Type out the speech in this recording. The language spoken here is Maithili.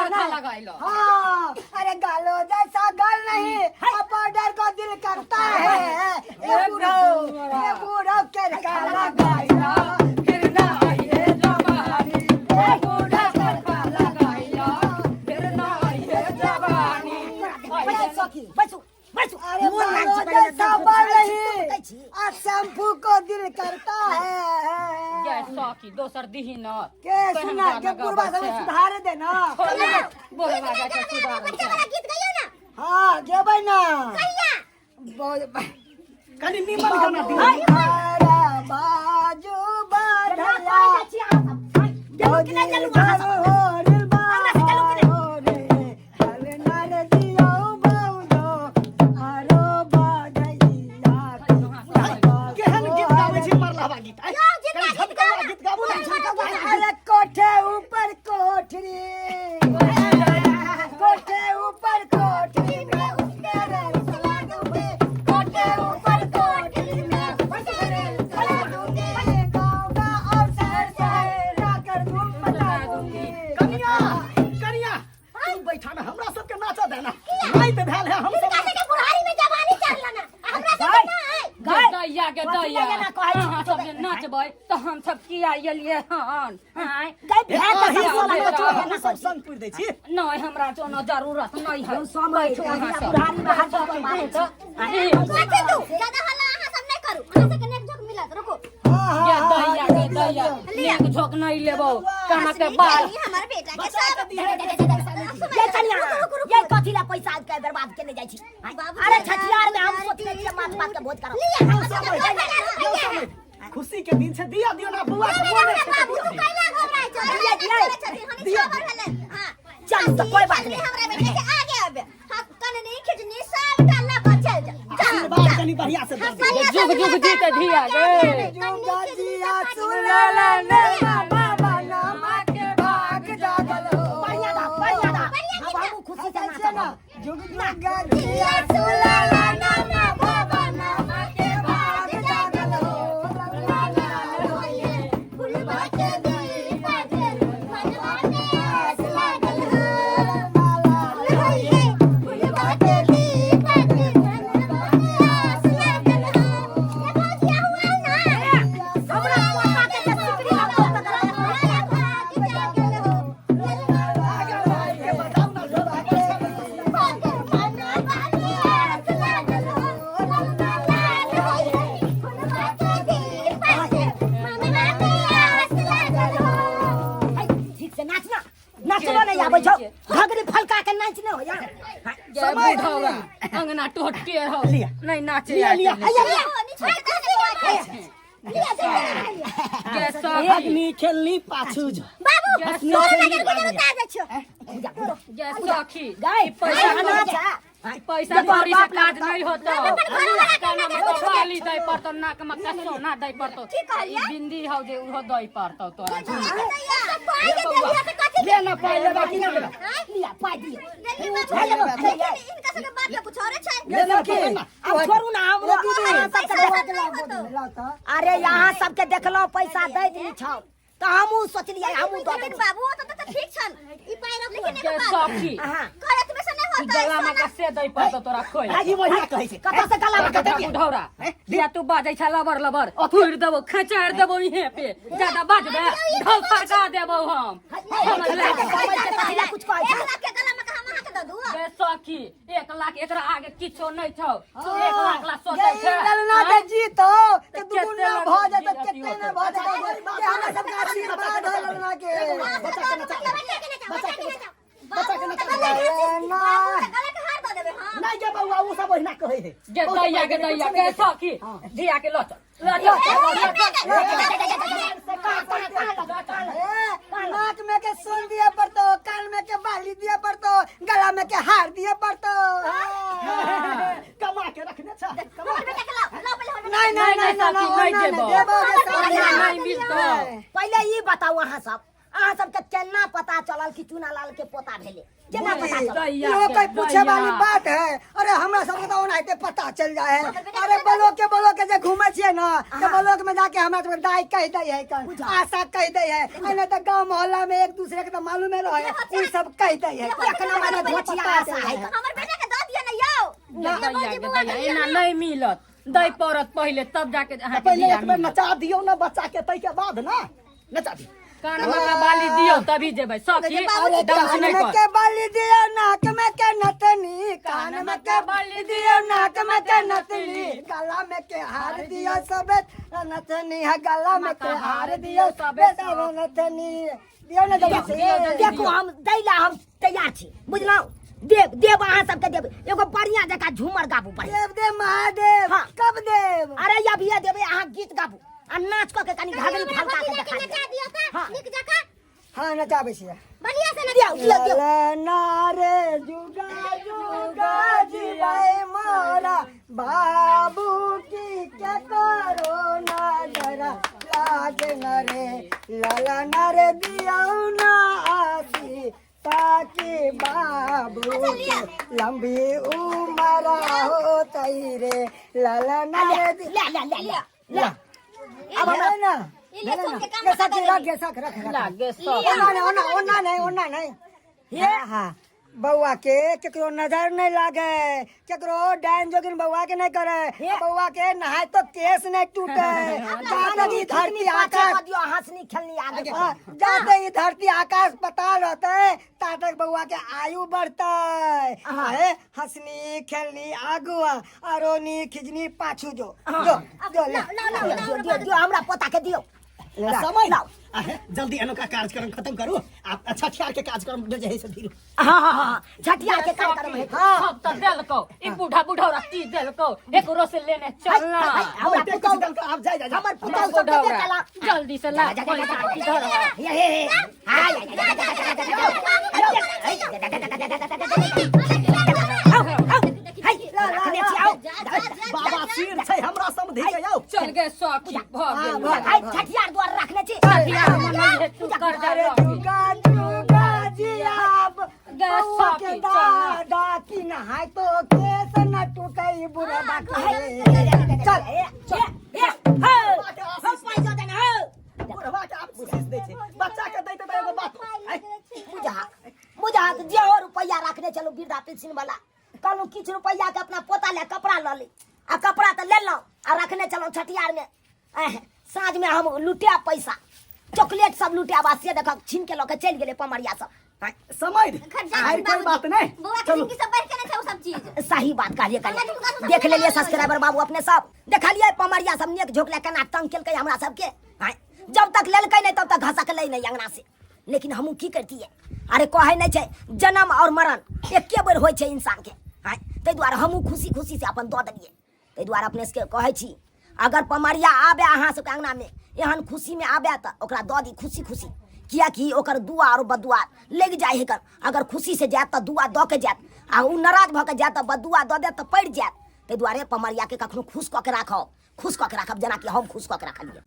चरखा लगाइलो। हाँ, अरे गालो जैसा गाल नहीं, अब पाउडर को दिल करता है। ये बूढ़ो, ये बूढ़ो चरखा लगाइलो, फिर ना आइए जवानी। ए बूढ़ा चरखा लगाइलो, फिर ना आइए जवानी। बैसू सखी, बैसू, बैसू। अरे मोन लाग बालों छै, पहिले जैसा शैम्पू बाल खाइ छी, नहीं, तऽ छी। आ शैम्पू को दिल करता है। गे सखी, दोसर दीही न के सुना के बुढ़वा सब सुधारे दे ना। बोलवा के सुधार। बच्चा वाला गीत गाइयो ना। हाँ, गेबै ना। कहिया? कनि नीमन गाना दियौ। हमारा बाजू केना बढ़ला करै जाइ छी अहाँ सब? हाय, गेलू कि नहि गेलू अहाँ सब? हमरा से गेलू कि नहि? केहन गीत गाबै छी मरलहबा गीत आइ? कनि झमकौआ गीत गाबू ने। अरे कोठे ऊपर कोठरी, कोठे ऊपर कोठरी में उसके रंग चला दूंगी, कोठे ऊपर कोठरी में उसके रंग चला दूंगी, गाँव गाँव और शहर शहर आकर धूम मचा दूंगी। कनिया, कनिया, तू बैठा ना, हमरा सबके नाचऽ दे ना। राति भेल है हम सब। हिनका सबके बुढ़ारी में जवानी चढ़ल ना, हमरा सबके ना है। गे दैया, गे कथी दैया, लए एना कहै छी? अहाँ सब जे नाचबै तऽ हम सब किया एलियै हन? आँय? गै, भेल तऽ अहीं सब सब वाला नाचू, नाचू। हमहूँ सब संग पुरि दै छी। नहि, हमरा कोनो जरूरत नहि है। समय बैठू अहाँ सब। बुढ़ारी में हाथ जोड़ मारै छी। कथी तू ज्यादा हल्ला अहाँ सब नहि करू, अहाँ सबके नेक झोंक मिलत, रुकू। गे दैया, गे दैया, नीक झोंक नहि लेबौ कहाँ के बाल। असली हमर बेटा के सब ये कनिया, ये कथी ला पैसा के बर्बाद केने जाइ छी? अरे छठियार में हम सोचने छियै माछ भात के भोज करब। लिअ, हमर सबके घर पर यौ समय, खुशी के दिन छै, दिया दियौ ना बौआ के मोने छै तऽ बाबू, दियौ। तू कैला घबराइ छौ? दिया, दिया। करै छथिन, हनी छाबर भेलै। हाँ। चल, तऽ कोई बात असली नहीं। हमरा बेटा के आगे आबे। हाँ, कननी, खिजनी, सबटा लऽ कऽ चलि जा। जा, आशीर्वाद जा। कनि बढ़िया से दऽ दियौ। जुग जुग जीते धिया गे। बढ़िया दा, बढ़िया दा। अब हमहूँ खुशी से नाचब। जुग जुग जिया सुलाला नामा बाबा नामा के भाग जागल हो, लाला होये फुलवा के दीपक, मनवा में आस लागल हो। होइए, फुलवा के दीपक, मनवा में आस लागल हो। ए भौजिया, हुआ ना। हमरा पोता के जे सिकरी लगतौ तकरा भाग जागल हो। के बताउ ना, लोग आगे है, ठीक से नाच ना, नाचलो नहीं आबै छौ, घघरी फलका के नाच नहि होइया। गे बुढ़ौआ, अंगना टोटके हौ। लिअ। नहि नाचे। लिअ, लिअ। गे सखी, अग्नि खेलनी पाछू जो। गे सखी, गे सखी, गै, ई पैसा नाच आ। पैसा कौड़ी से काज नहीं होतो। कान में तो बाली दै पड़तो, नाक में का सोना दै पड़तो, ई बिंदी हौ जे उहो दै पड़तो तोरा। ले ना पाइ, लेबा कि नहि लेबा? लिया, पाइ दियौ। ले ना, पकड़ ना। अब छोड़ू ना हमरो, अहाँ सबके देख- अरे यहाँ सबके देखलहुँ पैसा दैत ई छौ तऽ हमहूँ सोचलियै हमहूँ दऽ देबै। बाबू तो ठीक छन, ई पाइ रख, लेकिन गे एगो बात सखी, अहाँ करत में से नहीं ई होता। गला में का से दै पड़तो तोरा खोल। ई बढ़िया कहै छै। कतऽ से गला में कतऽ बुढ़ौरा या तू बाजै छ लबर लबर, थुरि देबो, खचारि देबो इहे पे। ज्यादा बाजबे ढल फड़का देबो हम, समझ ले। कुछ कहै छै? 1 लाख के गला में हम अहाँ के दऽ दू। गे सखी, 1 लाख एकरा आगे किछो नहि छौ। 1 लाख ला सोचै छै। ललना के जीतो तऽ केते दुगुना लग भऽ जेतौ, जीत केते ने होतौ। भऽ जेतौ। के हमरा सबके आशीर्वाद है ललना के। बच्चा के नचा, बच्चा के नचा, बच्चा के नचा। गला के हार दऽ देबै हम। नहि गे बौआ, ओ सब ओहिना कहै है। गे दैया, गे दैया, गे सखी, धिया के लऽ चल, लऽ चल, लऽ चल। ए, नाक में के सोन दिए पड़तो, कान में के बाली दिए पड़तो, गला में के हार दिए पड़तो। कमा के रखने छ, कमा हमर बेटा के लाओ, लाओ पहिले हमर। नहीं नहीं नहीं, नहीं, सखी, नहीं नहीं नहीं देबो। देबो गे ओना सखी। नहि मिलतौ। पहिले ई बताउ अहाँ सब, अहाँ सबके केना पता चलल कि चुनालाल के पोता भेलै? केना पता चलल? दैया इहो के कोई पूछे वाली दैया। बात है? अरे हमरा सबके तो ओनाहिते पता चल जाए है। अरे ब्लॉक के ब्लॉक के जे घूमे छियै ना, तो ब्लॉक में जाके हमरा सबके दाई कह दै है, कन आशा कह दै है, आ नहीं तो गांव मोहल्ला में एक दूसरे के तो मालूमे रहे है, उ सब कह दै है। एक नंबर के धोचिया आशा है। हमर बेटा के दऽ दिअ ने यौ। दैया के दैया, एना नहीं मिलत, दै पड़त पहिले तब जाके अहाँके पहिले बियाह एक बेर मिलत। नचा दियौ ना बच्चा के, ताहिके बाद ना नचा दियौ। कान में का बाली दियो तभी जेबै सखी। अरे डांस कान नहीं में कर। के बाली दियो नाक में के नथनी, कान में के बाली दियो नाक में के नथनी, गला में के हार दियो सबे नथनी है, गला में के हार दियो सबे नथनी दियो ना जल्दी से। देखो हम दैला हम तैयार छी, बुझलहुँ? देव देव अहाँ सबके देव एगो बढ़िया जकाँ झूमर गाबू बढ़िया। देव देव महादेव। हाँ। कब देव? अरे अभिये देबै, अहाँ गीत गाबू आ नाच कऽ के कनी घाघरी फलका के देखा नचा दियौ। दियौ तऽ हाँ। नीक जकाँ। हाँ नचाबै छियै। बढ़िया से दियौ नचा। दियौ दियौ। ललना रे जुगा जुगा जीवाय मोरा बाबू की के करो नजरा लागे न रे, ललना रे दियौ ना आसी ताकि बाबू के लंबी उम्र हो तई रे, ललना रे ले ले ले ले ले। अब हमरा ना ई ले सुन के काम ले बता सखी, देली। रख गे सख, रख रख। लागे सब। ओना नहीं, ओना ओना नहीं, ओना नहीं। हे हाँ, बउआ के केकरो नजर नहीं लागे, केकरो डाइन जोगिन बउआ के नहीं करे, बउआ के नहाए तो केस नहीं टूटे, जाते ही धरती आकाश दियौ हंसनी खेलनी आगे। हाँ, जाते ही धरती आकाश पताल रहते ता तक बउआ के आयु बढ़ते। अरे हंसनी खेलनी आगू अरोनी खिजनी पाछू, जो जो जो ले। दियौ दियौ दियौ हमरा पोता के दियौ। ले ला। समय लाओ, आहे, जल्दी अनोखा कार्यक्रम खत्म करू आप, अच्छा छठियार के कार्यक्रम जे है से धीरू। हाँ हाँ हाँ, छठियार के कार्यक्रम है। सब तऽ देलकौ, ई बूढ़ा बुढ़ौरा की देलकौ, एकरो से लेने चलना। हमरा बहुते पुतहु कुछ देलकौ, आप जाय जा जा। हमर पुतहु सब के बुढ़ौरा चला। जल्दी से ला पैसा किधर है? हे हे हे हाय। बाबा सिर छै हमरा समझी के यौ। चल गे सखी, भऽ गेल। हाय छठियार द्वार रखने छी। छठियार मनई है तू कर जा अरे रही। जुगा जुगा जियाब गे बउआ के सखी, चल। दादा की नहाय तो केस न टूटे बुढ़वा के। चल चल पैसा देना हो। बुढ़वा के आप आशीष दै छै, बच्चा के दैते तऽ एगो बात आइ। बुझा बुझा जे हो रुपैआ रखने चलू वृद्धा पेंशन वाला, कहलहुँ किछु रुपैआ के अपना पोता ले कपड़ा लऽ ली, आ कपड़ा तऽ लेलहुँ आ रखने चलहुँ छठियार में। साँझ में हम लुटायब पैसा, चॉकलेट सब लुटायब, आ से देखक छीन के लऽ के चलि गेलै पमरिया सब। समय खट जा आइ कोई बात नहीं। बौआ के चलू। जिंदगी सब बढ़ के नहीं छै ओ सब चीज। सही बात कहलिए कनिया। देख लेलिए सब्सक्राइबर बाबू अपने सब देखलिए पमरिया सब नेक झोकले केना तंग केलकै हमरा सबके। आँय, जब तक लेलकै नहीं तब तक घसकलै नहीं अंगना से। लेकिन हमहूँ की करतियै, अरे कहै नहीं छै जन्म और मरण एके बेर होइ छै इंसान के। आँय, ताहि दुआरे हमहूँ खुशी खुशी से अपन दऽ देलियै। ताहि दुआरे अपने सबके कहै छी अगर पमरिया आबे अहाँ सबके अंगना में एहन खुशी में आबे तऽ ओकरा दऽ दी खुशी खुशी, कियाकि ओकर दुआ और बदुआ लागि जाइ है। अगर खुशी से जायत तऽ दुआ दऽ के जायत, आ ओ नाराज भऽ के जायत तऽ बदुआ दऽ देत तऽ पड़ि जायत। ताहि दुआरे पमरिया के कखनो खुश कऽ के राखब, खुश कऽ के राखब जेनाकि हम खुश कऽ के रखलियै।